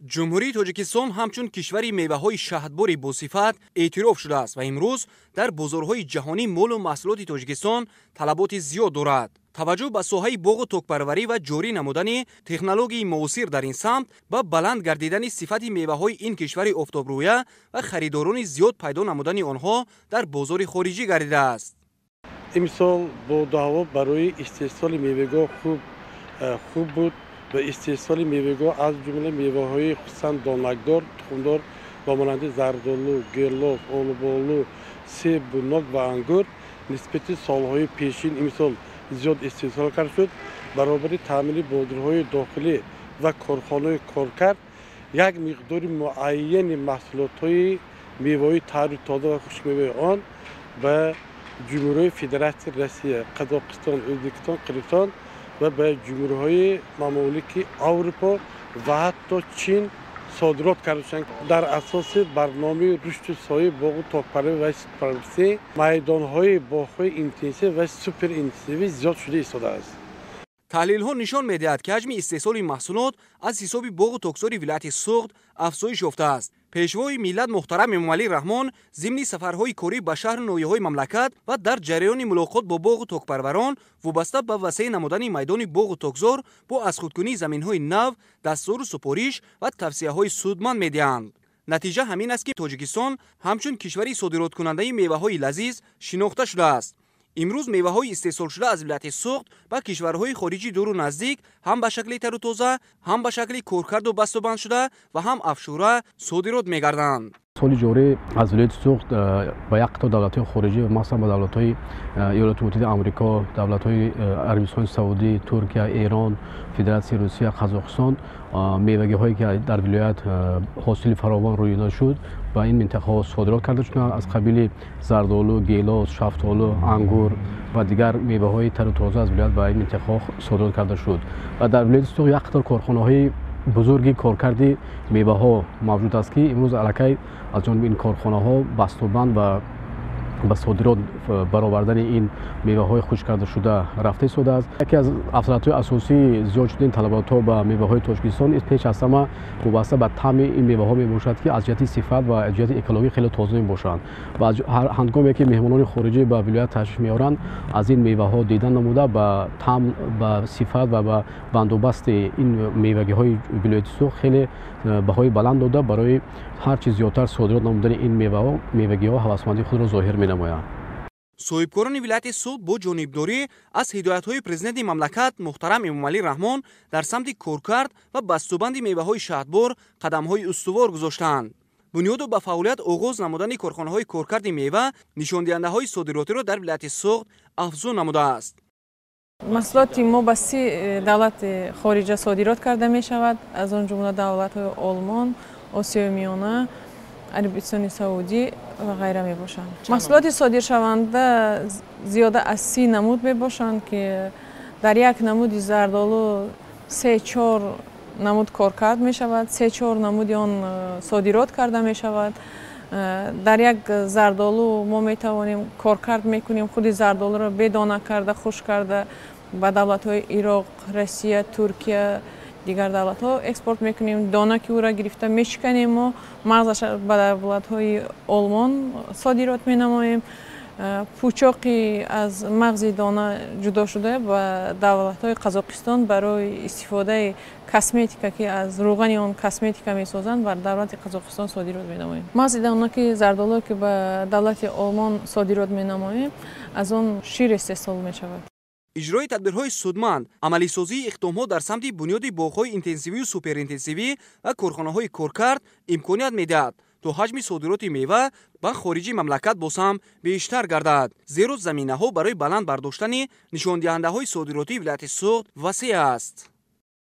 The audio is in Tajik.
Ҷумҳурии Тоҷикистон ҳамчун кишвари меваҳои шаҳдбори босифат эътироф шудааст ва имрӯз дар бозорҳои ҷаҳонӣ молу маҳсулоти Тоҷикистон талаботи зиёд дорад. Таваҷҷӯҳ ба соҳаи боғу токпарварӣ ва ҷорӣ намудани технологияи муосир дар ин самт ба баланд гардидани сифати меваҳои ин кишвари офтобрӯя ва харидорони зиёд пайдо намудани онҳо дар бозори хориҷӣ гардидааст. Имсол боду ҳаво барои истеҳсоли мевагоҳ хуб буд ва истеҳсоли мевагоҳ, аз ҷумла меваҳои хусусан донакдор, тухмдор ба монанди зардолу, гелос, олуболу, себу нок ва ангур нисбати солҳои пешин имсол зиёд истеҳсол карда шуд. Баробари таъмини бозорҳои дохилӣ ва корхонаҳои коркард, як миқдори муайяни маҳсулотҳои меваҳои тару тоза ва хушкмеваи он ба Ҷумҳурии Федератсияи Россия, Қазоқистон, Ӯзбекистон, Қирғизистон ва ба ҷумҳуриҳои мамолики Аврупо ва ҳатто Чин содирот карда шуданд. Дар асоси барномаи рушди соҳаи боғу токпарварӣ ва ситпарварӣ майдонҳои боғҳои интенсивӣ ва суперинтенсивӣ зиёд шуда истодааст. Таҳлилҳо нишон медиҳад, ки ҳаҷми истеҳсоли маҳсулот аз ҳисоби боғу токзори вилояти Суғд афзоиш ёфтааст. Пешвои миллат муҳтарам Эмомалӣ Раҳмон зимни сафарҳои корӣ ба шаҳру ноҳияҳои мамлакат ва дар ҷараёни мулоқот бо боғу токпарварон вобаста ба васеъ намудани майдони боғу токзор бо азхудкунии заминҳои нав дастуру супориш ва тавсияҳои судманд медиҳанд. Натиҷа ҳамин аст, ки Тоҷикистон ҳамчун кишвари содироткунандаи меваҳои лазиз шинохта шудааст. Имрӯз меваҳои истеҳсолшуда аз вилояти Суғд ба кишварҳои хориҷи дуру наздик ҳам ба шакли тару тоза, ҳам ба шакли коркарду бастубандшуда ва ҳам афшура содирот мегарданд. Соли ҷорӣ аз вилояти Суғд ба як қатор давлатҳои хориҷӣ, махсусан ба давлатҳои Иёлоти Муттаҳидаи Амрико, давлатҳои Арабистони Саудӣ, Туркия, Эрон, Федератсияи Русия, Қазоқистон мевагиҳое ки дар вилоят ҳосили фаровон рӯёда шуд, ба ин минтақаҳо содирот карда шуданд. Аз қабили зардолу, гелос, шафтолу, ангур ва дигар меваҳои тару тоза аз вилоят ба ин минтақаҳо содирот карда шуд. Ва дар вилояти Суғд як қатор корхонаҳои бузурги коркарди меваҳо мавҷуд аст, ки имрӯз аллакай аз ҷониби ин корхонаҳо бастубанд ва ба содирот баровардани ин меваҳои хушк кардашуда рафта истодааст. Яке аз афзалиятҳои асосии зиёд шудани талаботҳо ба меваҳои Тоҷикистон пеш аз ҳама вобаста ба таъми ин меваҳо мебошад, ки аз ҷиҳати сифат ва аз ҷиҳати экологӣ хеле тоза мебошанд. Ва ҳангоме ки меҳмонони хориҷӣ ба вилоят ташриф меоранд, аз ин меваҳо дидан намуда, ба таъм, ба сифат ва ба бандубасти ин мевагиҳои вилояти Суғд хеле баҳои баланд дода, барои ҳар чи зиёдтар содирот намудани ин мевагиҳо ҳавасмандии худро зоҳир менамоянд. Соҳибкорони вилояти Суғд бо ҷонибдорӣ аз ҳидоятҳои президенти мамлакат муҳтарам Эмомалӣ Раҳмон дар самти коркард ва бастубанди меваҳои шаҳдбор қадамҳои устувор гузоштаанд. Бунёду ба фаъолият оғоз намудани корхонаҳои коркарди мева нишондиҳандаҳои содиротиро дар вилояти Суғд афзун намудааст. Маҳсулоти мо ба 30 давлати хориҷа содирот карда мешавад, аз он ҷумла давлатҳои Олмон, Осиёи Миёна, Арабистони Саудӣ ва ғайра мебошанд. Маҳсулоти содиршаванда зиёда аз 30 намуд мебошанд, ки дар як намуди зардолу се чор намуд коркард мешавад, се чор намуди он содирот карда мешавад. Дар як зардолу мо метавонем коркард мекунем, худи зардолуро бедона карда, хушк карда ба давлатҳои Ироқ, Россия, Туркия, дигар давлатҳо экспорт мекунем. Дона ки ӯра гирифта мешиканем, мо мағзаша ба давлатҳои Олмон содирот менамоем. Пӯчоқи аз мағзи дона ҷудо шуда ба давлатҳои Қазоқистон барои истифодаи косметика, ки аз рӯғани он косметика месозанд, ба давлати Қазоқистон содирот менамоем. Мағзи дона ки зардолуе ки ба давлати Олмон содирот менамоем, аз он шир истеҳсол мешавад. Иҷрои тадбирҳои судманд, амалисозии иқдомҳо дар самти бунёди боғҳои интенсивию суперинтенсивӣ ва корхонаҳои коркард имконият медиҳад, то ҳаҷми содироти мева ба хориҷи мамлакат боз ҳам бештар гардад, зеро заминаҳо барои баланд бардоштани нишондиҳандаҳои содиротии вилояти Суғд васеъ аст.